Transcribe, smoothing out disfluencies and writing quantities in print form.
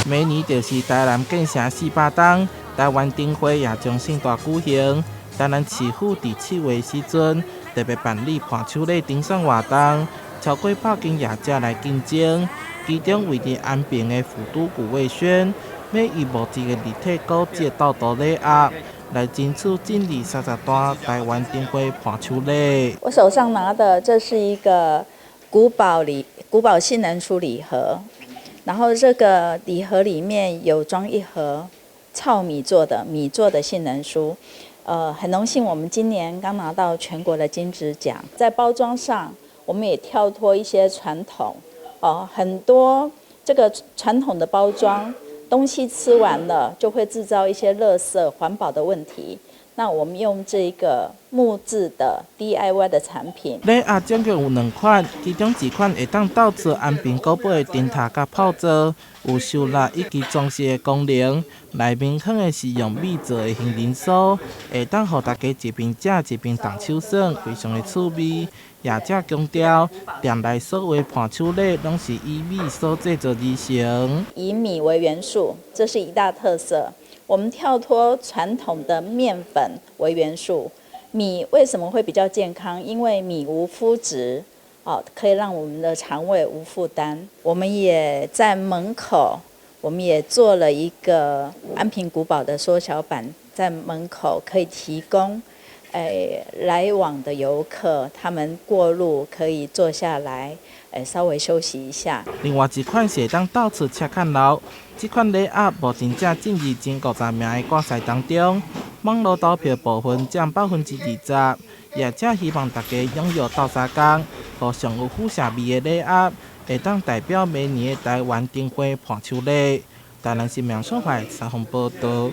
明年就是台南建城400冬，台灣燈會也將盛大舉行。台南市府佇7月時陣特別辦理伴手禮評選活動，超過100間業者來競爭。其中位佇安平的府都古味軒，欲以木製的立體古蹟豆豆禮盒來爭取進入30單台灣燈會伴手禮。我手上拿的這是一個古堡禮古堡杏仁酥禮盒，然後這個禮盒裡面有裝一盒糙米做的米做的杏仁酥。很榮幸我們今年剛拿到全國的金質獎，在包裝上我們也跳脫一些傳統，哦，很多這個傳統的包裝，東西吃完了就會製造一些垃圾、環保的問題。那我們用這個木質的 DIY 的產品。禮盒總共有兩款，其中一款會當鬥出安平古堡的燈塔佮炮座，有收納以及裝飾的功能。內面囥的是用米做的杏仁酥，會當予大家一邊食一邊動手耍，非常的趣味。業者強調，店內所有的伴手禮攏是以米所製作而成。以米為元素，這是一大特色。我們跳脫傳統的麵粉為元素，米為什麼會比較健康？因為米無麩質，哦，可以讓我們的腸胃無負擔。我們也在門口，我們也做了一個安平古堡的縮小版，在門口可以提供，來往的遊客，他們過路可以坐下來，稍微休息一下。另外一款是會當鬥出赤崁樓，這款禮盒目前正進入前50名的掛賽當中，網路投票部分佔20%。業者希望大家踴躍鬥相共，予上有輻射味的禮盒，會當代表明年的台灣燈會伴手禮。台南新聞所懷採訪報導。